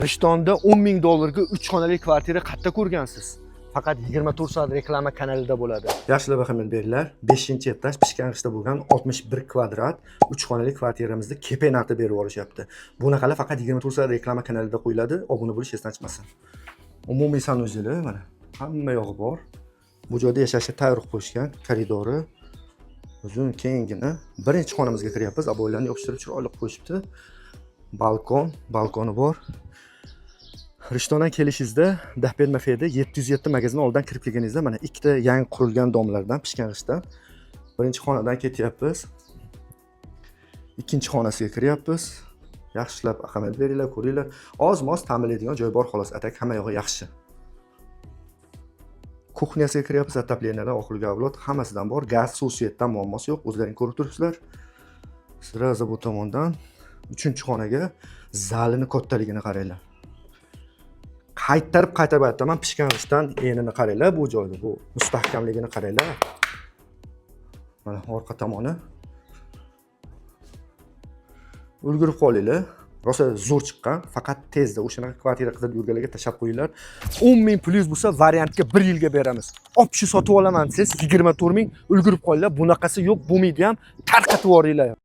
Rishtonda 10 ming dollarga 3 xonali kvartira qayerda ko'rgansiz? Faqat 24 soat reklama kanalida bo'ladi. Yaxshilab ahamiyat beringlar. 5-etaj pishgan g'ishtda bo'lgan 61 kvadrat 3 xonali kvartiramizni kepak narxda berib yuborishyapti. Bunaqalar faqat 24 soat reklama kanalida qo'yiladi. Obuna bo'lish esdan chiqmasin. Umumiy санузел i mana hamma yog'i bor. Bu joyda yashashga tayyor qilib qo'yishgan koridori uzun, kenggina. Birinchi xonamizga kiryapmiz. Обой larni yopishtirib, chiroyli qilib qo'yishibdi. Balkon, balkoni bor. Rishtondan kelishingizda Dahbed Mafeda 707 magazin oldidan kirib kelganingizda mana ikkita yangi qurilgan дом lardan, pishgan g'ishtdan birinchi xonadan ketyapmiz. Ikkinchi xonasiga kiryapmiz. Yaxshilab ahamiyat beringlar, ko'ringlar. Oz-moz ta'mirlaydigan joy bor xolos, а так hamma yog'i yaxshi. Кухня siga kiryapmiz, отопления lar oxirgi avlod, hammasidan bor. Gaz, suv, свет dan muammosi yo'q, o'zlaring ko'rib turibsizlar. Сразу bu tomondan uchinchi xonaga, zalini kattaligini qaranglar. Qaytarib qaytarib aytaman, pishgan g'ishtdan enini qaranglar bu joyda, bu mustahkamligini qaranglar. Mana orqa tomoni. Ulgurib qolinglar. Rosa zo'r chiqqan, faqat tezda o'shanaqa kvartira qidirib yurganlarga tashlab qo'yinglar. 10 ming plyus bo'lsa, variantga 1 yilga beramiz. Общий sotib olaman desangiz 24 ming, ulgurib qolinglar. Bunaqasi yo'q, bo'lmaydi ham, tarqatib yuboringlar.